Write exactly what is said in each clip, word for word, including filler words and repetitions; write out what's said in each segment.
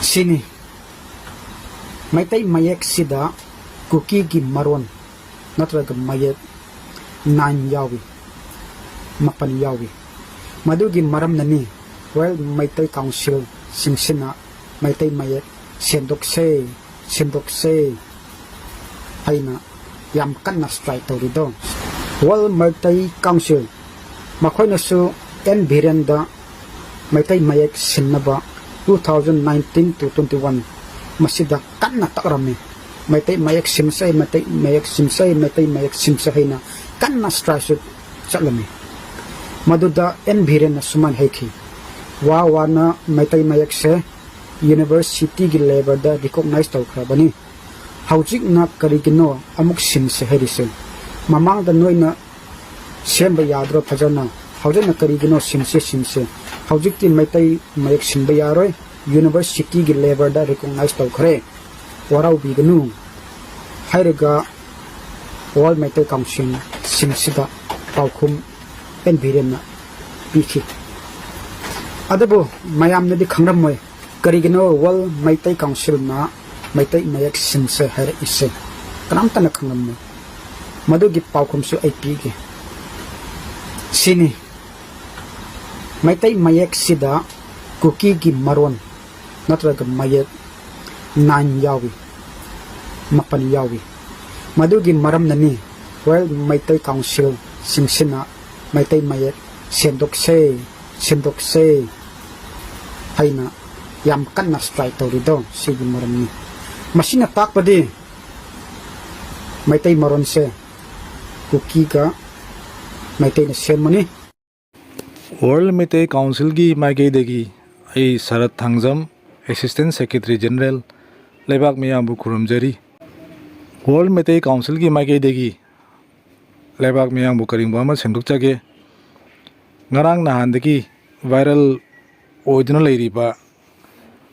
ꯁꯤꯅꯤ, ꯃꯩꯇꯩ ꯃꯌꯦꯛꯁꯤꯗ ꯀꯨꯀꯤꯒꯤ ꯃꯔꯣꯟ ꯅꯠꯇ꯭ꯔꯒ ꯃꯌꯦꯛ nine ꯌꯥꯎꯏ, ꯃꯥꯄꯟ ꯌꯥꯎꯏ꯫ ꯃꯗꯨꯒꯤ ꯃꯔꯝꯅꯅꯤ World Meitei Council ꯁꯤꯡꯁꯤꯅ ꯃꯩꯇꯩ ꯃꯌꯦꯛ ꯁꯦꯝꯗꯣꯛꯁꯦ, ꯁꯦꯝꯗꯣꯛꯁꯦ ꯍꯥꯏꯅ ꯌꯥꯝ ꯀꯟꯅ strike ꯇꯧꯔꯤꯗꯣ꯫ World Meitei Council ꯃꯈꯣꯏꯅꯁꯨ ꯑꯦꯟ ꯕꯤꯔꯦꯟꯗ ꯃꯩꯇꯩ ꯃꯌꯦꯛ ꯁꯤꯟꯅꯕ two thousand nineteen to twenty one ꯃꯁꯤꯗ ꯀꯟꯅ ꯇꯛꯔꯝꯃꯤ꯫ ꯃꯩꯇꯩ ꯃꯌꯦꯛ ꯁꯤꯝꯁꯦ, ꯃꯩꯇꯩ ꯃꯌꯦꯛ ꯁꯤꯝꯁꯦ, ꯃꯩꯇꯩ ꯃꯌꯦꯛ ꯁꯤꯝꯁꯦ ꯍꯥꯏꯅ ꯀꯟꯅ strike ꯁꯨ ꯆꯠꯂꯝꯃꯤ꯫ ꯃꯗꯨꯗ ꯑꯦꯟ ꯕꯤꯔꯦꯟꯅ ꯁꯨꯃꯥꯏꯅ ꯍꯥꯏꯈꯤ, "ꯋꯥ ꯋꯥꯅ ꯃꯩꯇꯩ ꯃꯌꯦꯛꯁꯦ university ꯒꯤ level ꯗ recognize ꯇꯧꯈ꯭ꯔꯕꯅꯤ꯫ ꯍꯧꯖꯤꯛꯅ ꯀꯔꯤꯒꯤꯅꯣ ꯑꯃꯨꯛ ꯁꯤꯝꯁꯦ ꯍꯥꯏꯔꯤꯁꯦ? ꯃꯃꯥꯡꯗ ꯅꯣꯏꯅ ꯁꯦꯝꯕ ꯌꯥꯗ꯭ꯔꯣ ꯐꯖꯅ? ꯍꯧꯖꯤꯛꯅ ꯀꯔꯤꯒꯤꯅꯣ ꯁꯤꯝꯁꯦ, ꯁꯤꯝꯁꯦ? ꯍꯧꯖꯤꯛꯇꯤ ꯃꯩꯇꯩ ꯃꯌꯦꯛ ꯁꯤꯟꯕ ꯌꯥꯔꯣꯏ, university ꯒꯤ level ꯗ recognize ꯇꯧꯈ꯭ꯔꯦ, ꯋꯥꯔꯧꯕꯤꯒꯅꯨ" ꯍꯥꯏꯔꯒ World Meitei Council ꯁꯤꯡꯁꯤꯗ ꯄꯥꯎꯈꯨꯝ ꯑꯦꯟ ꯕꯤꯔꯦꯟꯅ ꯄꯤꯈꯤ꯫ ꯑꯗꯨꯕꯨ ꯃꯌꯥꯝꯅꯗꯤ ꯈꯪꯔꯝꯃꯣꯏ, ꯀꯔꯤꯒꯤꯅꯣ World Meitei Council ꯅ ꯃꯩꯇꯩ ꯃꯌꯦꯛ ꯁꯤꯝꯁꯦ ꯍꯥꯏꯔꯛꯏꯁꯦ? ꯀꯅꯥꯝꯇꯅ ꯈꯪꯂꯝꯃꯣꯏ꯫ ꯃꯗꯨꯒꯤ ꯄꯥꯎꯈꯨꯝꯁꯨ ꯑꯩ ꯄꯤꯒꯦ꯫ ꯁꯤꯅꯤ, ꯃꯩꯇꯩ ꯃꯌꯦꯛꯁꯤꯗ ꯀꯨꯀꯤꯒꯤ ꯃꯔꯣꯟ ꯅꯠꯇ꯭ꯔꯒ ꯃꯌꯦꯛ nine ꯌꯥꯎꯏ, ꯃꯥꯄꯟ ꯌꯥꯎꯏ꯫ ꯃꯗꯨꯒꯤ ꯃꯔꯝꯅꯅꯤ World Meitei Council ꯁꯤꯡꯁꯤꯅ ꯃꯩꯇꯩ ꯃꯌꯦꯛ ꯁꯦꯝꯗꯣꯛꯁꯦ, ꯁꯦꯝꯗꯣꯛꯁꯦ ꯍꯥꯏꯅ ꯌꯥꯝ ꯀꯟꯅ strike ꯇꯧꯔꯤꯗꯣ꯫ ꯁꯤꯒꯤ ꯃꯔꯝꯅꯤ꯫ ꯃꯁꯤꯅ ꯇꯥꯛꯄꯗꯤ ꯃꯩꯇꯩ ꯃꯔꯣꯟꯁꯦ ꯀꯨꯀꯤꯒ ꯃꯩꯇꯩꯅ ꯁꯦꯝꯕꯅꯤ꯫ World Meitei Council ꯒꯤ ꯃꯥꯏꯀꯩꯗꯒꯤ ꯑꯩ ꯁꯔꯠ ꯊꯥꯡꯖꯝ, Assistant Secretary General, ꯂꯩꯕꯥꯛ ꯃꯤꯌꯥꯝꯕꯨ ꯈꯨꯔꯨꯝꯖꯔꯤ꯫ World Meitei Council ꯒꯤ ꯃꯥꯏꯀꯩꯗꯒꯤ ꯂꯩꯕꯥꯛ ꯃꯤꯌꯥꯝꯕꯨ ꯀꯔꯤꯒꯨꯝꯕ ꯑꯃ ꯁꯦꯝꯗꯣꯛꯆꯒꯦ꯫ ꯉꯔꯥꯡ ꯅꯍꯥꯟꯗꯒꯤ viral ꯑꯣꯏꯗꯨꯅ ꯂꯩꯔꯤꯕ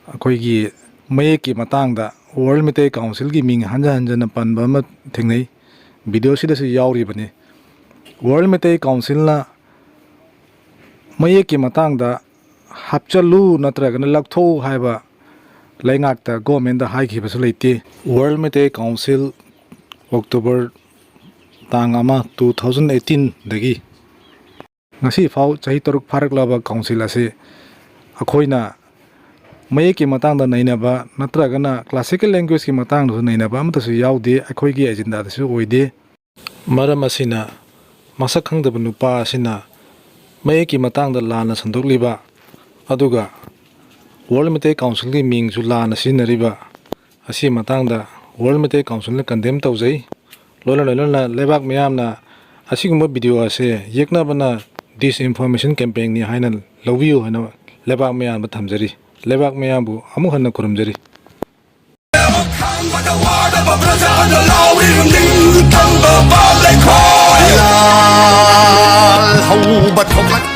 ꯑꯩꯈꯣꯏꯒꯤ ꯃꯌꯦꯛꯀꯤ ꯃꯇꯥꯡꯗ World Meitei Council ꯒꯤ ꯃꯤꯡ ꯍꯟꯖꯟ ꯍꯟꯖꯟꯅ ꯄꯟꯕ ꯑꯃ ꯊꯦꯡꯅꯩ꯫ Video ꯁꯤꯗꯁꯨ ꯌꯥꯎꯔꯤꯕꯅꯤ꯫ World Meitei Council ꯅ ꯃꯌꯦꯛꯀꯤ ꯃꯇꯥꯡꯗ ꯍꯥꯞꯆꯜꯂꯨ ꯅꯠꯇ꯭ꯔꯒꯅ ꯂꯧꯊꯣꯛꯎ ꯍꯥꯏꯕ ꯂꯩꯉꯥꯛꯇ, ꯒꯣꯔꯃꯦꯟꯗ ꯍꯥꯏꯈꯤꯕꯁꯨ ꯂꯩꯇꯦ꯫ ꯋꯥꯔꯜ ꯃꯩꯇꯩ ꯀꯥꯎꯟꯁꯤꯜ ꯑꯣꯛꯇꯣꯕꯔ ꯇꯥꯡ ꯑꯃ, ꯇꯨ ꯊꯥꯎꯖꯟ ꯑꯩꯠꯇꯤꯟꯗꯒꯤ ꯉꯁꯤ ꯐꯥꯎ ꯆꯍꯤ ꯇꯔꯨꯛ ꯐꯥꯔꯛꯂꯕ ꯀꯥꯎꯟꯁꯤꯜ ꯑꯁꯤ ꯑꯩꯈꯣꯏꯅ ꯃꯌꯦꯛꯀꯤ ꯃꯇꯥꯡꯗ ꯅꯩꯅꯕ ꯅꯠꯇ꯭ꯔꯒꯅ ꯀ꯭ꯂꯥꯁꯤꯀꯦꯜ ꯂꯦꯡꯒ꯭ꯋꯦꯖꯀꯤ ꯃꯇꯥꯡꯗꯁꯨ ꯅꯩꯅꯕ ꯑꯃꯠꯇꯁꯨ ꯌꯥꯎꯗꯦ, ꯑꯩꯈꯣꯏꯒꯤ ꯑꯦꯖꯦꯟꯗꯥꯗꯁꯨ ꯑꯣꯏꯗꯦ꯫ ꯃꯔꯝ ꯑꯁꯤꯅ, ꯃꯁꯛ ꯈꯪꯗꯕ ꯅꯨꯄꯥ ꯑꯁꯤꯅ ꯃꯌꯦꯛꯀꯤ ꯃꯇꯥꯡꯗ ꯂꯥꯟꯅ ꯁꯟꯗꯣꯛꯂꯤꯕ, ꯑꯗꯨꯒ ꯋꯥꯔꯜ ꯃꯩꯇꯩ ꯀꯥꯎꯟꯁꯤꯜꯒꯤ ꯃꯤꯡꯁꯨ ꯂꯥꯟꯅ ꯁꯤꯖꯤꯟꯅꯔꯤꯕ ꯑꯁꯤꯒꯤ ꯃꯇꯥꯡꯗ ꯋꯥꯔꯜ ꯃꯩꯇꯩ ꯀꯥꯎꯟꯁꯤꯜꯅ ꯀꯟꯗꯦꯝ ꯇꯧꯖꯩ꯫ ꯂꯣꯏꯅ ꯂꯣꯏꯅꯅ ꯂꯩꯕꯥꯛ ꯃꯤꯌꯥꯝꯅ ꯑꯁꯤꯒꯨꯝꯕ ꯚꯤꯗꯤꯑꯣ ꯑꯁꯦ ꯌꯦꯛꯅꯕꯅ ꯗꯤꯁꯏꯟꯐꯣꯔꯃꯦꯁꯟ ꯀꯦꯝꯄꯦꯟꯅꯤ ꯍꯥꯏꯅ ꯂꯧꯕꯤꯌꯨ ꯍꯥꯏꯅ ꯂꯩꯕꯥꯛ ꯃꯤꯌꯥꯝꯗ ꯊꯝꯖꯔꯤ꯫ ꯂꯩꯕꯥꯛ ꯃꯤꯌꯥꯝꯕꯨ ꯑꯃꯨꯛ ꯍꯟꯅ ꯈꯨꯔꯨꯝꯖꯔꯤ꯫ ꯈꯥꯡꯕꯗ ꯋꯥꯔꯕ ꯄ꯭ꯔꯖꯥꯅ ꯂꯥꯎꯔꯤ ꯅꯤꯡꯇꯝꯕ ꯄꯥꯞ ꯂꯩꯈꯣꯏ꯫ ꯂꯥꯜ ꯍꯧꯕ ꯊꯧꯒꯠ